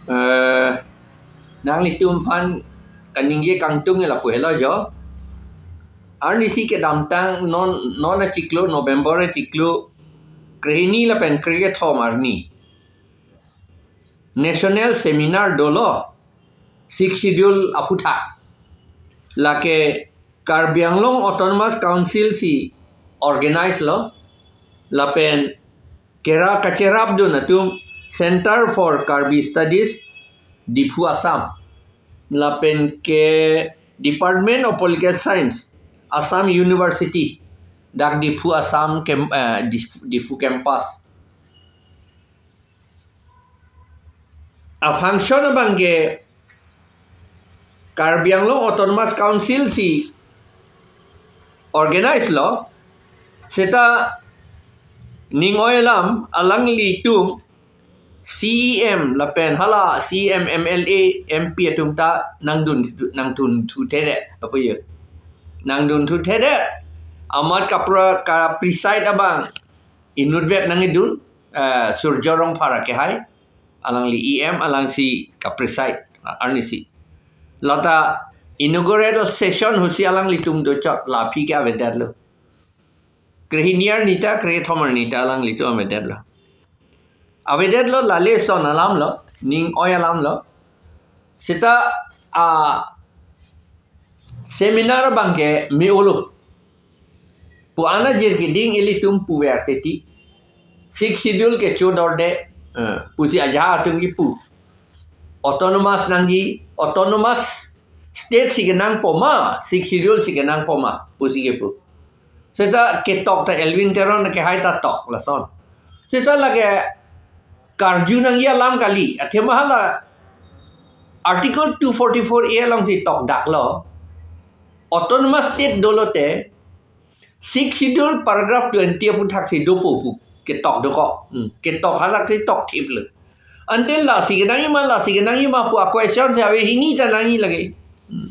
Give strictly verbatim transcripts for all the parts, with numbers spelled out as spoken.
Eh, nanglitum aphan kaningje kangtung lapu helo jo. Arnisi kedamtang non, non achiklo, November achiklo krehini lapen krekethom arni National Seminar dolo, Sixth Schedule aphuthak. Lake Karbi Anglong Autonomous Council si organize lo, lapen kera kacherapdun atum Center for Karbi Studies, Diphu, Assam, lapen ke Department of Political Science, Assam University, dak Diphu, Assam kem-, eh, Diphu, Diphu campus. A function abang ke Karbi Anglong Autonomous Council si organize lo, seta ning-oi alam alanglitum C E M lapen hala C E M, M L A, M P atum ta nangdun, nangdunthuthedet, apa ya? Nangdunthuthedet. Amat kapra, kapreside abang inutvet nangkedun, eh, Surjya Rongphar akehai, alangli E M, alangsi kapreside, arnisi. Lata inaugural session ahutsi alanglitum dochot, la aphi ke avedetlo. Krehini arni ta, krethom arni ta alanglitum avedetlo. Avedetlo, lale son alam lo, ning-oi alam lo. Seta a seminar abang ke me-olo pu ana jirkeding ilitum puver teti. Sixth Schedule ke chodorde, eh, pusi ajahak atum kipu. Autonomous nangji, autonomous state si kenangpo ma, Sixth Schedule si kenangpo ma, pusi kipu. Seta ketok ta Elwin Teron akehai ta tok lason. Seta lake karju nangji alam kali, athema hala Article two forty-four A alongsi tokdaklo. Autonomous state dolote, Sixth Schedule paragraph twenty aphuthak si dopo pu ketok dokok. Hmm. Ketok halak si tokthiplo. Ante lasi kenangji ma, lasi kenangji ma pu a-question si ave, hini ta nangji lake. Hmm.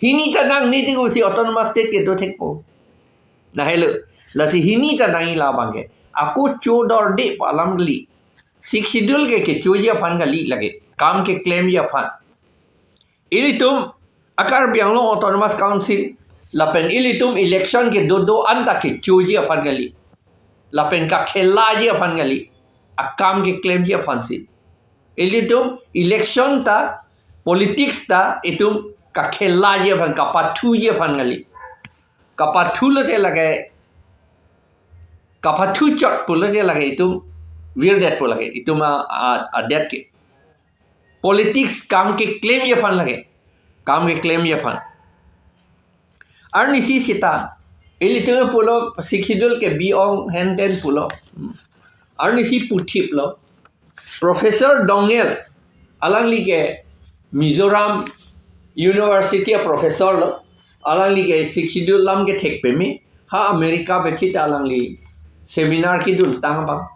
Hini ta nangne tikosi autonomous state kedo thekpo. Lahelo, lasi hini ta nangji la abang ke. Ako chodorde pu alam kali. Sixth Schedule ke kechoji aphan kali lake. Kam keklemji aphan. Ilitum a Karbi Anglong Autonomous Council lapen ilitum election kedo do-an ta kechoji aphan kali, lapen kakhelaji aphan kali, akam keklemji aphansi. Ilitum election ta, politics ta itum kakhelaji aphan, kapathuji aphan kali. Kapathu lote lake, kapathu chot pulote lake itum virdetpo lake, itum a, a, adet ke. Politics kam keklemji aphan lake. Kam keklemji aphan. Arnisi seta ilitum pulo Sixth Schedule ke bi-ong henten pulo. Arnisi puthiplo. Professor Doungel, alangli ke Mizoram University a-professor lo. Alangli ke Sixth Schedule alam kethek peme. Ha America bethi ta alangli seminar keduntang abang.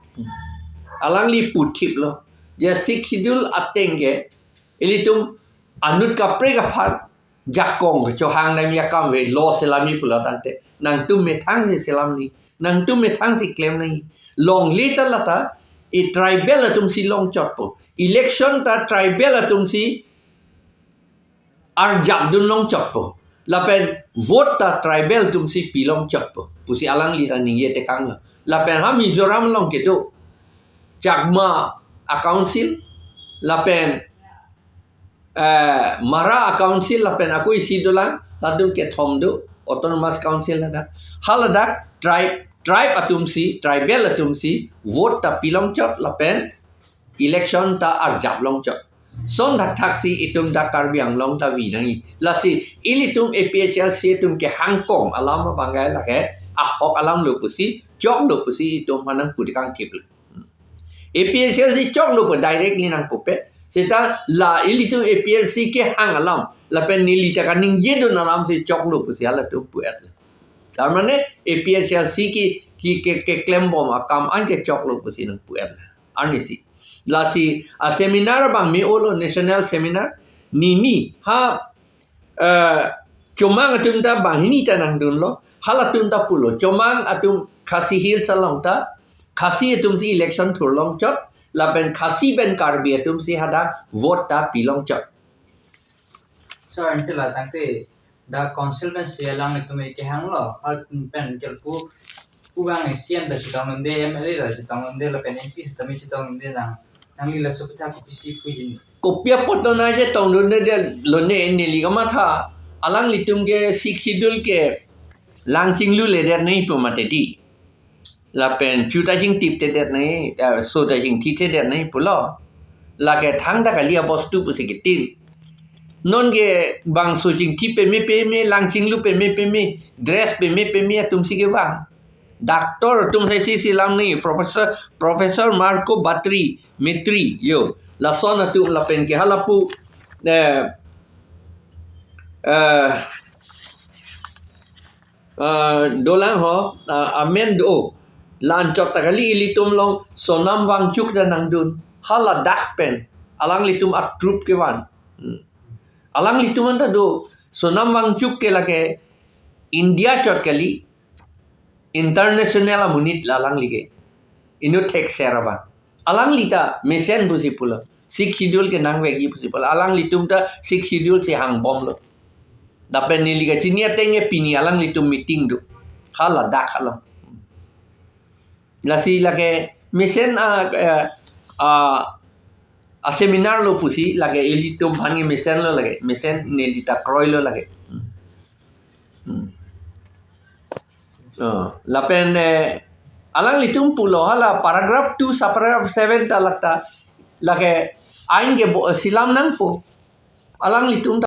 Alangli puthiplo je Sixth Schedule ateng ke ilitum anut kaprek aphan jakong kechohang damji akam ave, law selamji pulo tangte, nangtum methang si selam nangji, nangtum methang si klem nangji. Longle ta lata, e tribal atum si longchotpo. Election ta tribal atum si arjapdun longchotpo. Lapen vote ta tribal atum si pi longchotpo pusi alangli ta ningje tekanglo. Lapen ha Mizoram along kedo Chakma a-council, lapen, eh, Mara a-council, lapen ako isi dolang, latum kethom do, autonomous council ladak. Haladak tribe, tribe atum si, tribal atum si vote ta pi longchot lapen election ta arjap longchot. Lason thakthak si itum dak Karbi Anglong ta vi nangji. Lasi ilitum A P H L C atum kehangkong alam abang ke lake ahok alam lo pusi, choklo pusi itum aphan nangpu tekangthiplo. A P H L C choklo pu directly nangpupe. Seta la ilitum A P H L C kehang alam, lapen neli ta kaningjedun alam si choklo pusi halatum pu-etlo. Tar mane A P H L C ke, ke, ke, keklembom akam an ke choklo pusi nangpu-etlo. Arnisi. Lasi a-seminar abang me-olo, national seminar. Nini ha, eh, Chomang atum ta banghini ta nangdunlo. Halatum ta pulo. Chomang atum Khasi Hills along ta, Khasi atum si election thur longchot, Lapen Khasi pen Karbi atum si hadak vote ta pilongchot. So, anke la tangte, the council pen si alanglitum ke hanglo, hal pen ke pu, pu bang C M ta chetongdunde, M L A ta chetongdunde, lapen M P sitame chetongdunde nang, nangli laso aphuthak kopisi puji? Kopi apot non aje tongdunde lone, neli kamatha, alanglitum ke Sixth Schedule ke lang chinglule det nangji pu mati di. Lapen chu ta chingtip te det nangji, eh, so ta chingthi te det nangji pulo. Lake thangta kali abostu pusi kitin. Non ke bangso chingthi peme peme, lang chinglu peme peme, dress peme peme atum si kevang. Doctor atum sai si si lang ni, Professor, Professor Marco Batri, Metri, yo. Lason atum lapen ke halapu, eh, eh, eh, dolang ho, eh, amen do. La-anchot ta kali ilitum along Sonam Wangchuk ta nangdun. Haladak pen. Alanglitum a-troupe kevan. Hmm. Alanglitum anta do. Sonam Wangchuk ke lake India chot kali. International amonit la alangli ke. Inut thekser abang. Alangli ta mesen pusi pulo. Sixth Schedule ke nangvekji pusi pulo. Alanglitum ta Sixth Schedule si hangbomlo. Lapen neli kachini ateng ke pini alanglitum meeting do. Haladak along. Lasi lake mesen a, eh, a, a seminar lo pusi lake ilitum aphan ke mesenlo lake. Mesen neli ta kroilo lake. Hmm. Oh, lapen, eh, alanglitum pulo hala paragraph two, subparagraph seven ta lak ta lake ain ke bo-, silam nangpo. Alanglitum